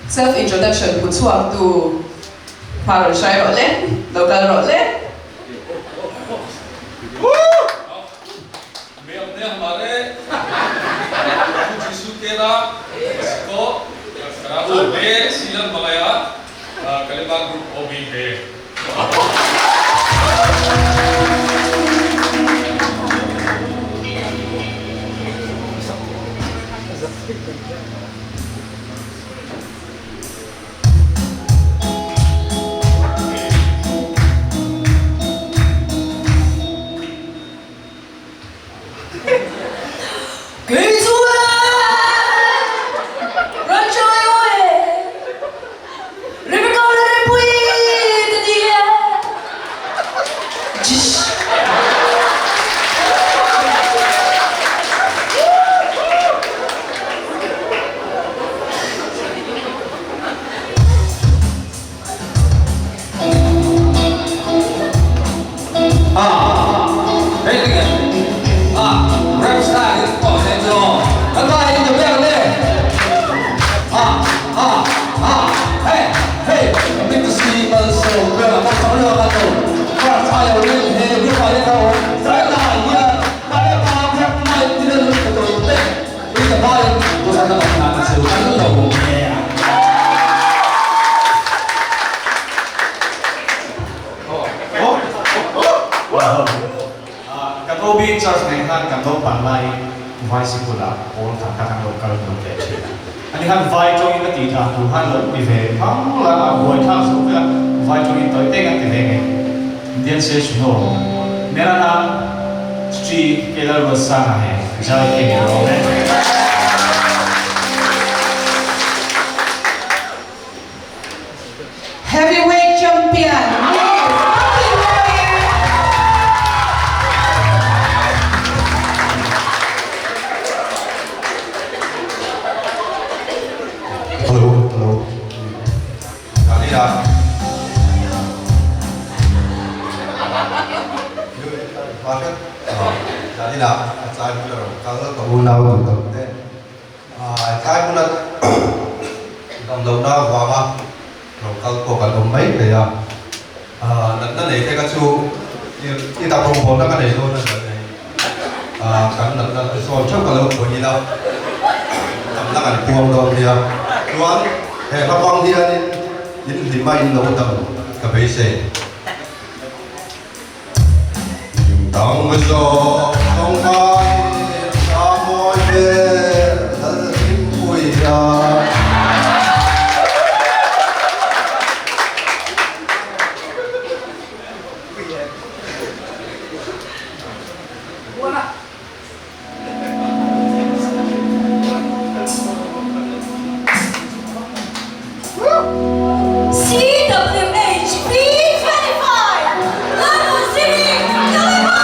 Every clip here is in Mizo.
Self introduction hmu chhuak tu hma rawn hrai rawh le, lo kal rawh le. Kei chu e! Rawn chawi aw e! Rebecca leh Rempuii ka ni e! Jish! Kan OB in charge nen khan kan naupang laiin vai sikul ah pawl khat kha kan lo kal dun leh thin a. Ani khan vai tawngin a tih dan tur khan lo ti ve phang la a buai thlak zo vek a, vai tawngin tawi teng an ti ve ngei. Indian se Suno, Mera naam Sri Kelar Ruatsanga he Jai King a awm e. Heavyweight Champion Miss Puppy Warrior. Hello, hello. Dania. Dania, a tlai hmun a rawn kal ka unau duh tak te. Tlai hmuna damlohna avanga rawn kal pawh kan awm mai thei a, natna nei te kha chu i dam rawngbawlna ka nei dawn a ni hei, kan natna te sawn theuh ka lo khawih ila damna kan puang dawn nia. Chuan he hla hmang hianin in hlim a in lo dam ka beisei. Dang zawk tawngkaiin a mawi vel Lalhlimpuia. CWHP 25 London City California!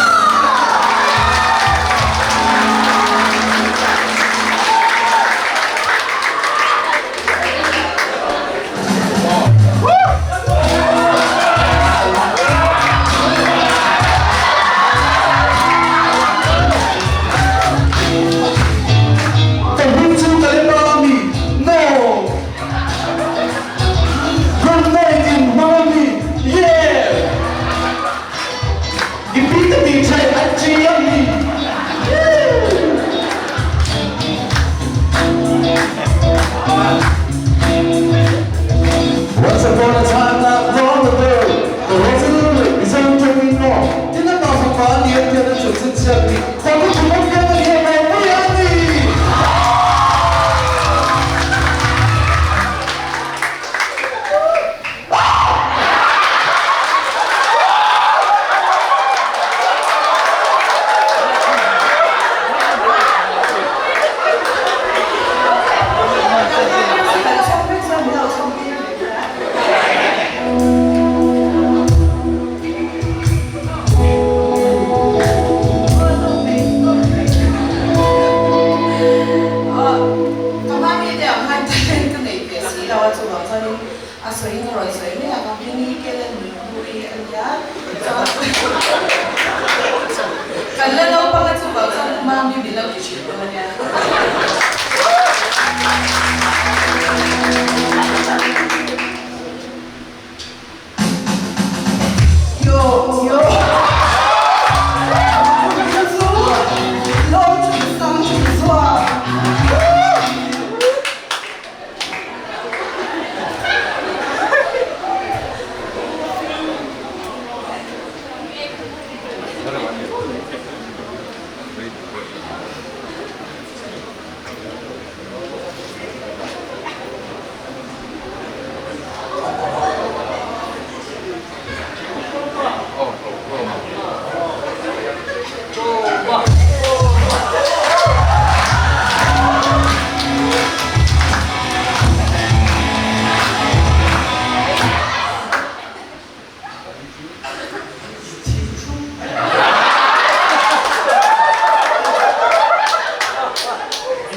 Ka hming chu ka lem a mi? No! Good night in hmang a mi? Yeah! I pi ka tih thaih a chi a mi? Yeah! Once upon a time not long ago, there was a little Mizo tawngin maw tin a pa fapa a ni a tian a chanchin chhiat ni Khuaku thum a pian a ni a maw pui a ni. Ka hma mi te ang khan talent ka neih ve si lo a, chuvang chuanin a sawiin ka rawn sawi mai a, ka hming hi Kellen Nunpui a nia, chuan kan la naupang a chuvang chuan mami min lo ti thin dawn a nia.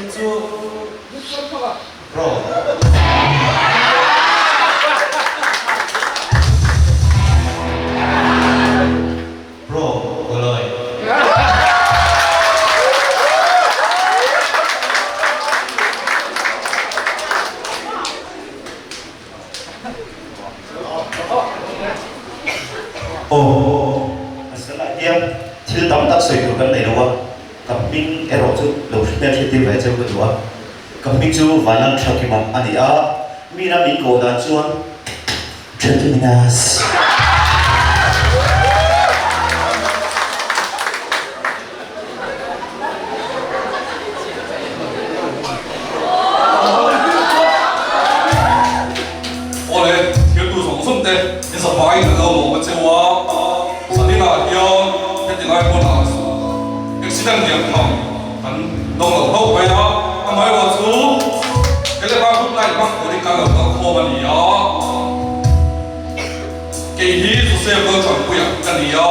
Zanin chu Bro. Bro, Goloy. Aw, a salah hian thil tam tak sawi tur kan nei lo a, ka hming erawh chu lo hmel hriat ve cheu ka duh a. Ka hming chu Vanlal Thakima a ni a, mi ram in koh dan chuan Thakiminas. Awle, thiltu zawng zawng te i zavaiin an lo lawm a cheu a, zaninah hian heti lai hmunah accident lian tham kan dawng lo hlauh mai a, amaherawh chu Telegram group line hmang turin kan lo kal khawm a ni a, kei hi Joseph Lalṭanpuia ka ni a,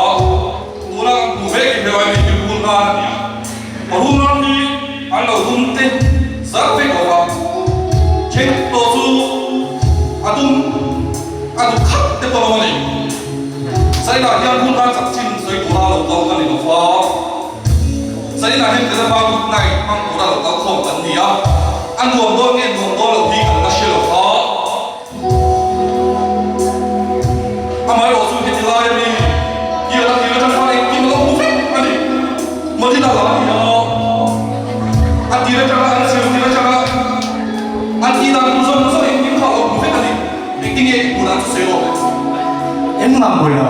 tuna kan hmuh mek hi helai mi hi Rulngan a ni a, Rulngan hi an lo dum te zar vek lo va, then tawh chu a dum a duh khat te pawh lo a ni. Zainah hian Rulngan chanchin sawi tura lo kal ka ni lo va. Zainah hian Kalapa Good Night hmang tura lo kal khawm kan ni a, a nuam dawn nge nuam dawn lo hi kan la hre lo va. Amaherawh chu heti lai a mi hian a tir atang khan engkim a lo hmu vek a ni. Madina lah a ni a, a tir atanga an zirtir atanga an tih dan tur zawng zawng engkim kha a lo hmu vek a ni. Engtinge i hmuh dan chu sawi rawh le. Engmah hmu lo.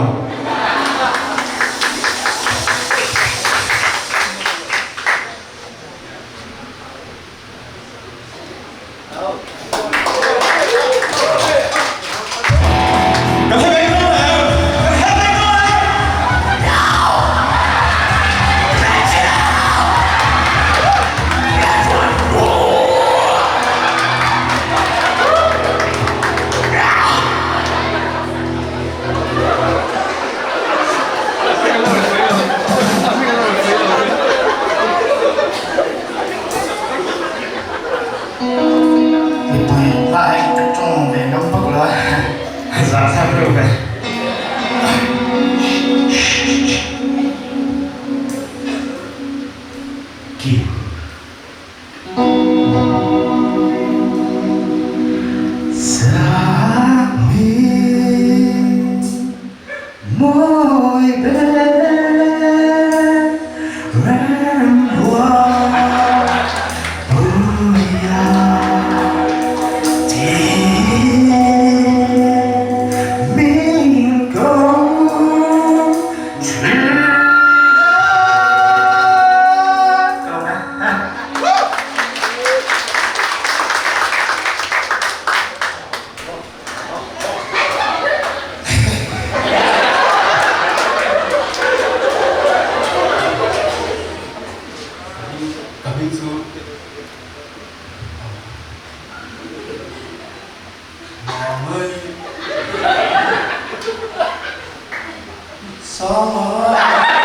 Ka hre mai dawn em? Ka hre mai dawn em? Mipui hmaah hian ka tawng ve ngam bawk lo a, zahthlak deuh ve. Ki. Ka hming chu Mangei Sanga.